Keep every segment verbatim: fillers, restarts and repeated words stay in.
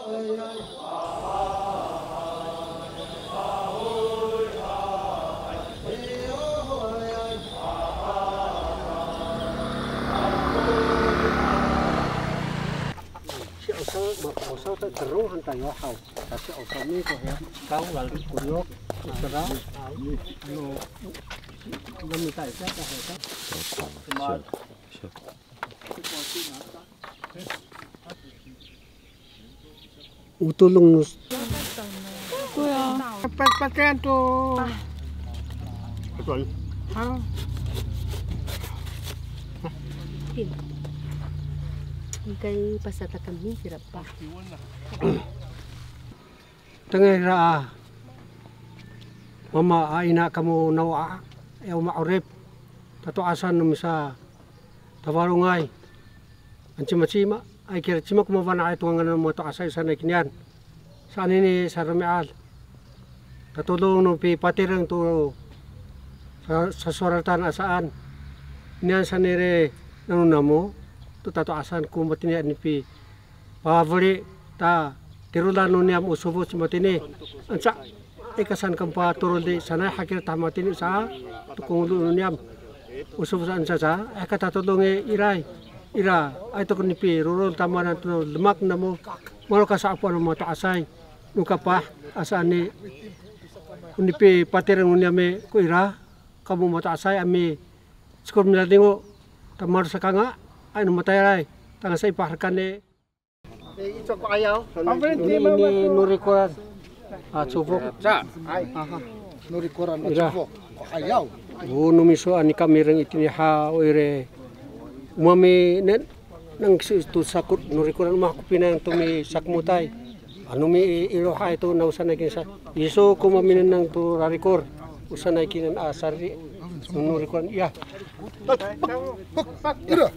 Si Osaw, ma Osaw ta terong han tayo haw. Kasi Osaw mi ko ya, kaw lalo koyo, isera, ano, namitay sa ka, ka. O tolong no. Kuya. Pat-, patian to. Halo. Pin. Ikay pasatakan mi sira pa. Tengil ira a mama a ina kamo naw a, ya o ma'orip. Tato'asan no misa Tafalongay. An cimacima, ay kira cima ko mafana'ay to ngangan no mato'asay sanay kinian. Saan ini sa romi'ad. Tatodong no pipatireng to sa, sasoratan a saan. Inian saan iri nano namo, to tato'asan ko matini a nipi pafeli ta tirodan no niyam o sofo ci matini. Anca, ika saan kamo patorod i sanay hakira ta matini sa, to ko ngolo no niyam. O sofo saan sa sa, ika tatodong i iray. Ira, ay to ko nipi rorod tamanan to no demak namo, malo ka sa'opo no mato'asay no kapah, a saan i, o nipi patireng no niyam i ko ira, kamo mato'asay a mi, sikol miladingo, tamaro sakanga, ay no matayalay, tangasa i paherekan i. Ini, ini norikoran. A, cofok. Sa. Aha. Norikoran a cofok. Ayaw. O no miso a nikamireng itini haw iri. O mami nen, nang si to sakot norikoran, o mako pinang to misakmotay. Ano mi i, ilohay to na o sanay kinian sa. Iso ko mami nen nang to rarikor. O sanay kinian a sari. Norikoran, ya. Ira.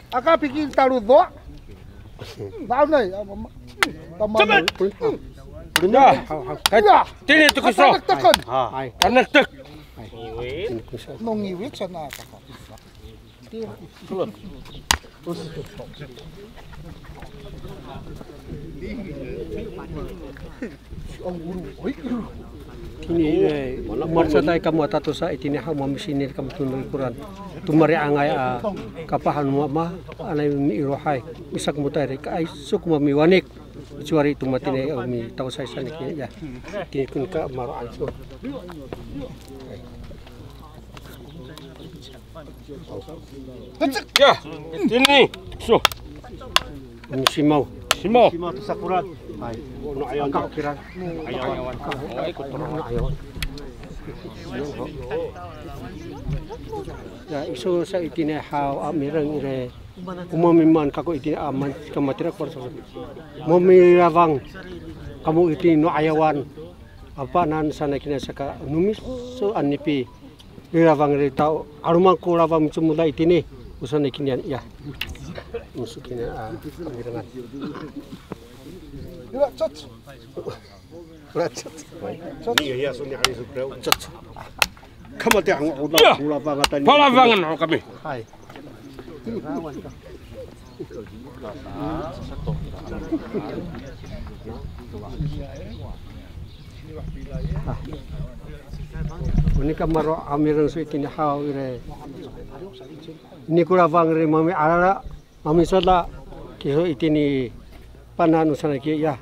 Aka pikin talodo. Maanay, a, ma, ma, tama. Ya. Ira. Tini to kiso. Tanektek. Ay. Tanektek. No ngiwit sa na kaka. Ini, e, marcatay kamo a tatosa itini haw, mamisinir kamo to norikoran. To mari'angay a kapah no mama, anay miilohay, misakmotay ri, ka ay, sok mamiwanik. Ciwari to matini a mitawasay sanay kinian, ya. Tini ko nika maro'an so. Ya, tini, so. Simaw. Simaw. Simaw to sakoran. Hay. No ayawan. Aka kiran. Ayawan. Ayawan. Ya, iso sa itini haw a mireng iri. O mami maan kako itini a maan kamatira ko sa. Mamirawang kamo itini no ayawan. Apanan sanay kinian saka no miso a nipi. Rirawang ri tao, 'aloman ko rawang micomod itini, o sanay kinian, ya. Miso kinian, a, kamirangan. Ira, coc. Ira, coc. Coc. Kamati ang ulo, ya. Ulawangan ho kami. Hay. O nika maro' a mireng so itini haw iri. Ini ko lafang ri mami'alala, mamisoda, kiso itini panano sanay ki, ya.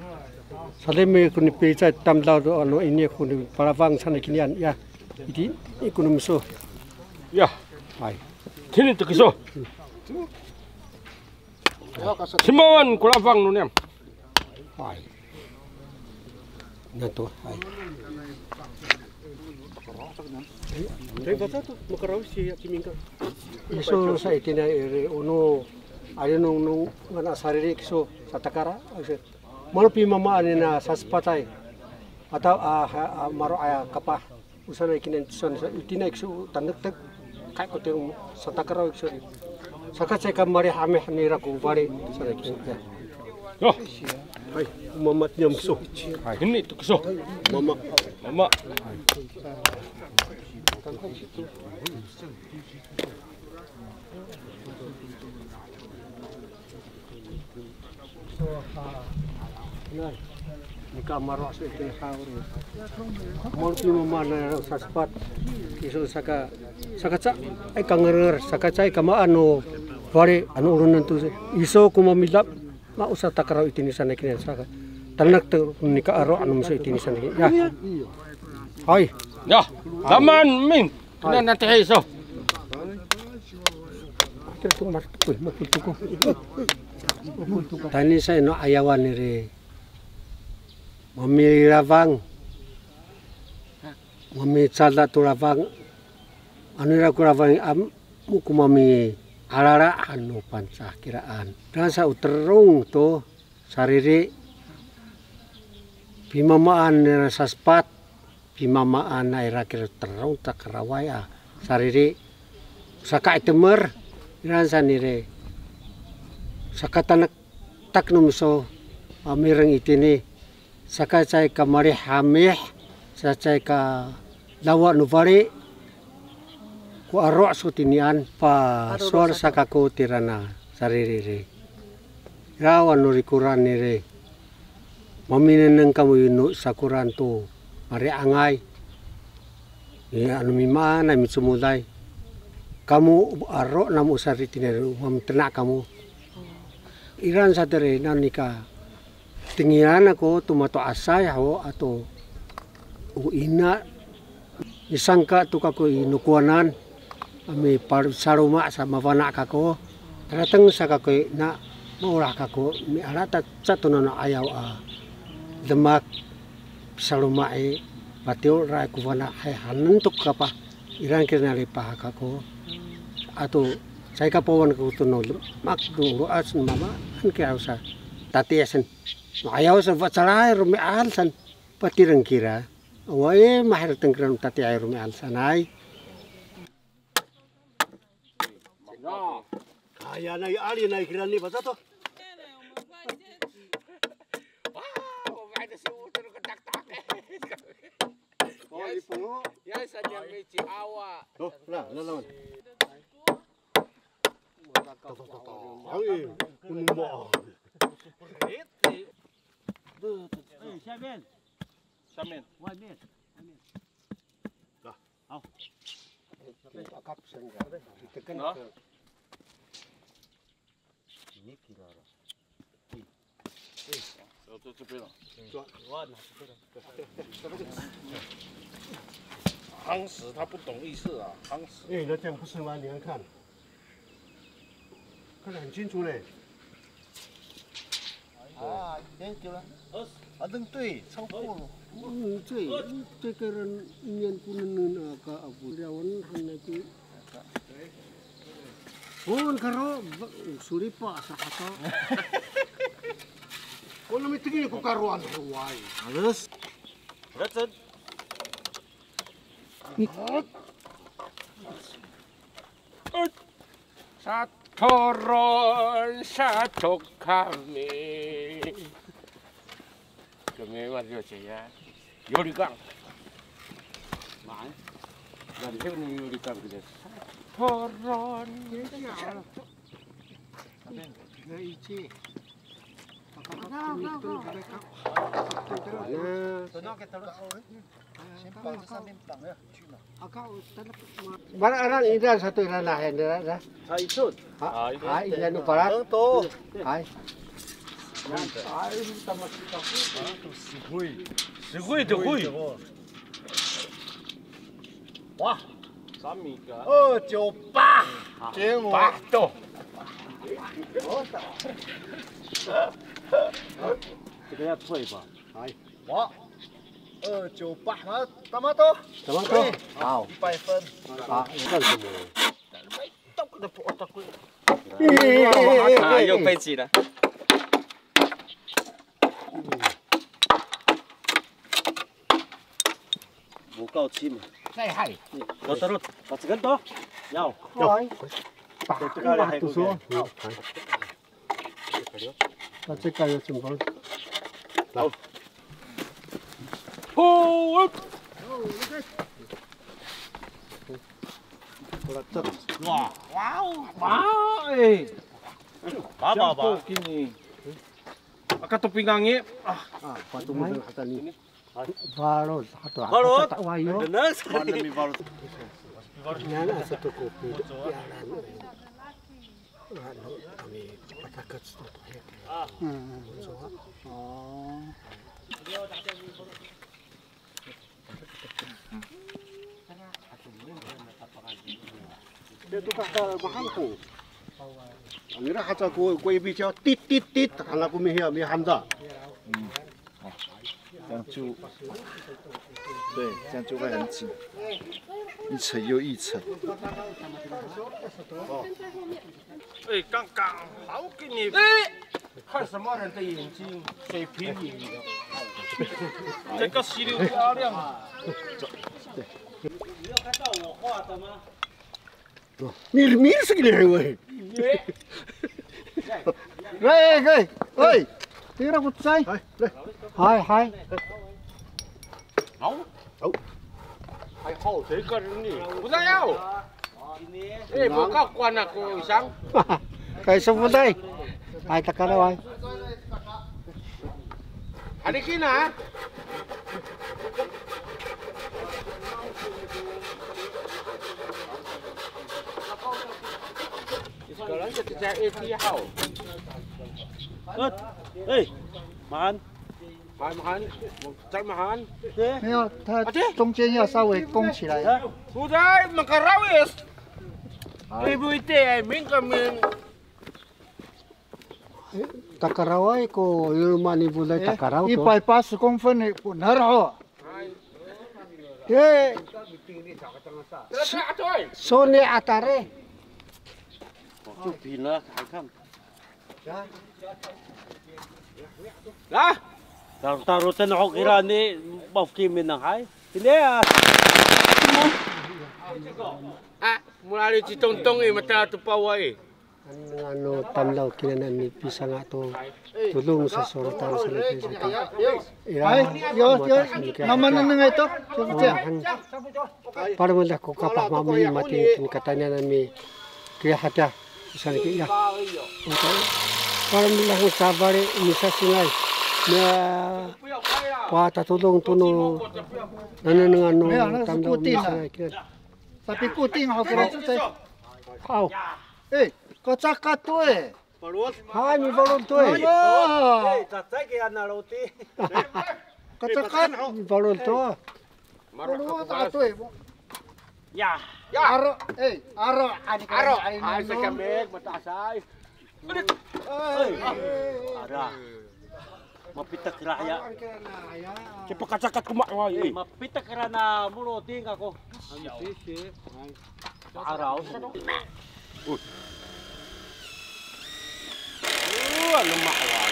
Sademi ko nipilicay tamdaw to ano ini ko nipalafang sanay kinian, ya. Iti, ini ko no miso. Ya. Hay. Tini to kiso. Simawan ko lafang no niyam. Hay. Nato, hay. Iso sa itini iri o no, ali nong, nong, ngana sariri kiso sa takara, ay, sa, malo pimamaan ina sasepatay. Ataw, a, ha, a, maro' a kapah. O sanay kinian to san sa, itini kiso tanektek. Kay ko tiro sa takaraw kiso. Saka caay ka malihamih nira ko fali sanay kinian. Yo. Hay, mamat niyam kiso. Hay. Ini to kiso. Mama. Mama. Nika maro' so itini haw ri. Malopi mama na sasepat. Iso saka, saka caay kangerenger, saka caay kamaan no fali ano olonen to. Iso ko mamila, ma'osa takaraw itini sanay kinian saka. Tanak to nika aro' ano miso itini sanay kinian. Ya. Hay. Ya. Taman min. Kina natihi iso. Tayni sa i no 'ayawan iri. Mamilafang, mamicada to lafang, ano ira ko lafang i, amo ko mamialala han no Pangcah kiraan. Ira sa o terong to sariri, pimamaan nira sasepat, pimamaan nira kira terong takaraway a sariri, saka itemer, ira sa niri, saka tanek tak no miso, a, mireng itini, saka caay ka malihamih, sa caay ka lawa no fali, ko aro' so tinian, pasowal sa kako tiraan a sariri ri. Ira awa no rikoran niri, maminengneng kamo i no sakoran to mari'angay. Iya, ano mimaanay micomoday. Kamo aro' namo o sariri tinian, mamitena' kamo. Iraan sa tiri, nanika tengilan ako to mato'asay ho ato o ina. Misangka to kako i no kowanan, a mipal-, saloma' sa mafana' kako. Tarateng sa kako i na, maolah kako, miala ta, sa to nano 'ayaw a demak, pisaloma' i, patiyo ra ko fana' hay hanen to kapah. Iraan kira nalipahak kako. Ato, caay ka pawan kako to no demak, no lo'as no mama, han kira sa tatiyasen. No 'ayaw sa facalay romi'ad san, patireng kira. Awaay, maharateng kira no tatiyaay romi'ad sanay. Kaya nai ali nai kira ni, baca to. Wow, 我买的是乌头那个大大的。哦，你朋友？Ya, sa niya may ci awa. Oh, na, na, na. Tata, tata. Ay, kuno ba? 哎，下面。下面。外面，外面。好。好。 走到这边了。夯实，他不懂意思啊，夯实。哎，那这样不是吗？你看看，看得很清楚嘞。啊，已经丢了。啊，扔对，超过了。嗯，这，这个人年轻人那个啊，不了，我们还那个。 Wan karo, sulipa sa kato. Ko no mitengil ko karoan ko wai. Halus. Ratsen. Satoron, sato kami. Kami mah 有力感。Maan. Dari sini 有力感 kita. Toron. Maranan ira sato ira nahen ira, ira. Sa isun. Ha, ha, ira no palat. Hay. Sugoi. Sugoi to, sugoi. Wa. Sami ka. 二九八。八度。这个要退吧？哎。哇。二九八，那 tama to. Tama to. 哎，好。一百分。啊，干什么？ 啊，又飞起了。Mo kaw cima. Ay, hay. Terus, terus. Pacikan to. Yaw. Yaw. Ay. Pacikan to so. Pacikan yo cembang. Wow, wow, wow, eh. Baba, ba. Kini. Aka topingangi. Ah. Ah, patungo sa hatani. Balod, hato, Balod? Hato, wayo. Benar sekali. Mana mi balod? Nana sa to kopi. Ano, kami patakat sa to. Hmm. Oh. Dito ka, ka, mahal ko. Ang ira haca ko, ko ibicaw, tit, tit, tit. Ang ako mihiya, mihanda. 嗯，哦，这样就，对，这样就会很紧，一层又一层。哎，刚刚好给你。哎，看什么人的眼睛，水平也一样。这个稀里哗啦。你没事给你还喂？喂，喂，喂，你让我在。来，来。嗨，嗨。好，好。还好，谁跟你？不在要。哎，不要管那个上。该是不在。哎，他看到啊。 Haliki na. Sekarang kita cari A T haw. Eh, mahan. Mahan, mahan. Cari mahan. 没有，它中间要稍微弓起来。Sudah, makarawis. Ibu ite, min kami. Takaraway ko, yo mani bolay takaraw to. 一百八十公分的，不能哦。哎，so ni atare. 就平了，还看。啊，taro taro ten ho kira ni, mafki minang hay. Ini ya. Ah, mulali ci Tongtong i, mata to paway. Ano, ano, tamdaw kinanan ni pisanga' to todong sa sorotan sa ni pisanga'. Ira, ay, yo, yo, namanengneng ito, sofca. Palemedah ko kapah mami matin, katanian nami kiyahatiya sa ni kiya. Palemedah ko sabali misasingay na patatodong to no nanengneng ano tamdaw misasingay kira. Sapi puting ho kira sofca. Haw. Eh, kacakat to eh. Hay, mifalod to eh. Ay, cacay kaya na loti. Kacakat, mifalod to. Falod ato eh. Ya. Aro, eh, aro, ani aro, ani ay, no. Sa kamik, mataasay. Ay, ara. Mapitak kira ya. Cipakacakat ko ma'way. Eh, mapitak kira na moloting ako. Ano sisi? Paaraw. Uy. Oh, ano ma'way.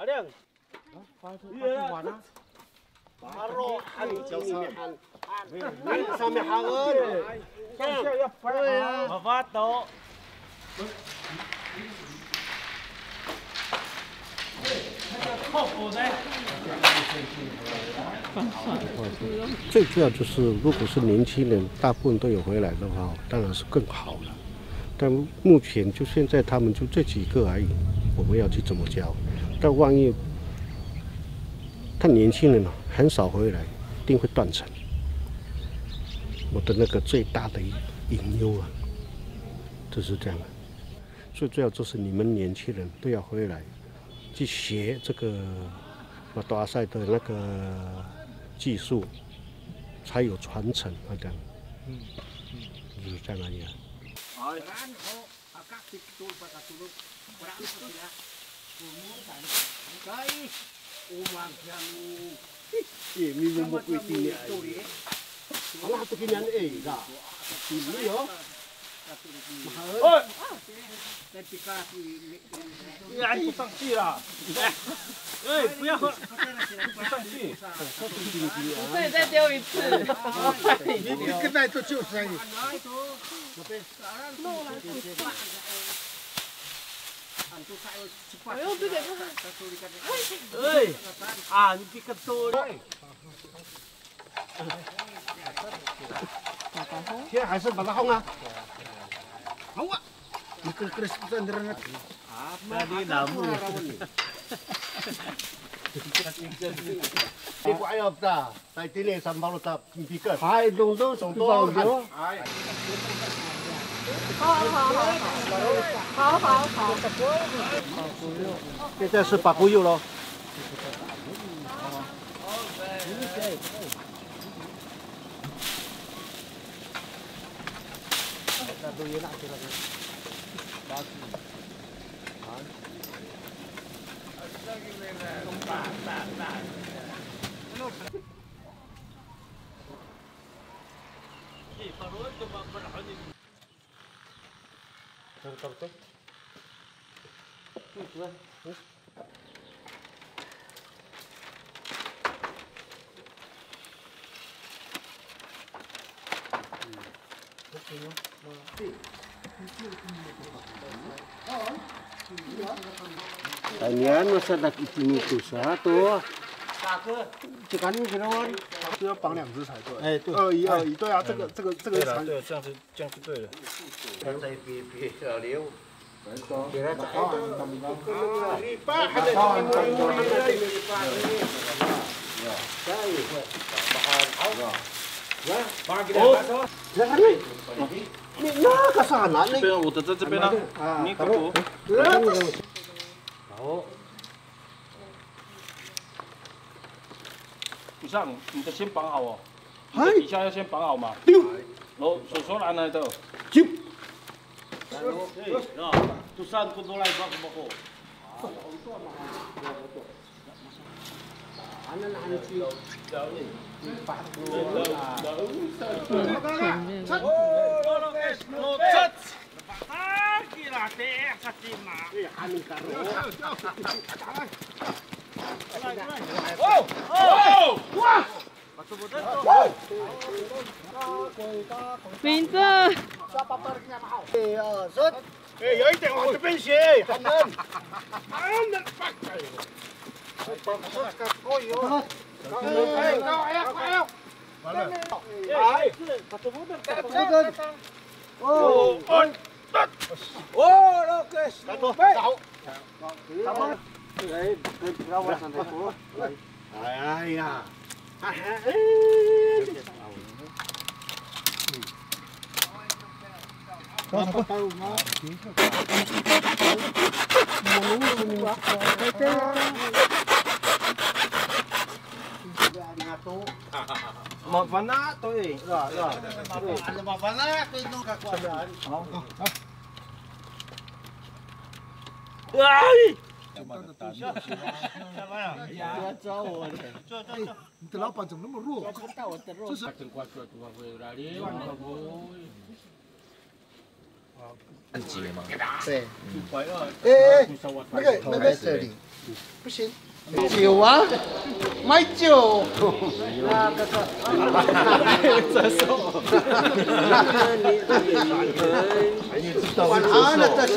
Aliang. Mafato. 最主要就是，如果是年轻人，大部分都有回来的话，当然是更好了。 但目前就现在他们就这几个而已，我们要去怎么教？但万一他年轻人啊，很少回来，一定会断层。我的那个最大的隐忧啊，就是这样的。最主要就是你们年轻人都要回来，去学这个 mato'asay 的那个技术，才有传承，他讲。嗯，嗯。就是这样而已啊。哎，不上去啦！哎，不要，不上去！不是，再丢一次。你，你跟那都就是而已。我用这个就是。哎，啊，你别个多。 现在还是把它放啊。Hawa. Mikekeres sa nira. Tadi namu. Di ko ayap ta. Sa itini sambal ta pikas. Hay, dongdong, dongdong. Hay. 好好好好。好好好。现在是 pakuyo 咯。 Ay, niyan, masadak itini tosa to. Cikaning ginawa. 就要绑两只才对。哎，对。二一二一，对啊，这个这个这个才。对了，对，这样子这样就对了。 这边，我的在这边啊，你给我。然后，你上，你的先绑好哦。 嗨。底下要先绑好嘛。丢。然后手手拿来的。丢。哎，那，tosan ko nolay bak mako. Minto. 哎，有一点往这边斜，很难，很难。哎，高，哎，快哦。哎，哎，哦，哦，OK，好。 哎呀，哎，哎，Mafana' to i, ya, ya. Ano mafana' to i no kakowanan. Ay! 你的老板怎么那么弱？就是。 自己吗？对。哎，哎，哎，那个，那个，这里，不行。酒啊，买酒。这是。管他呢，这是。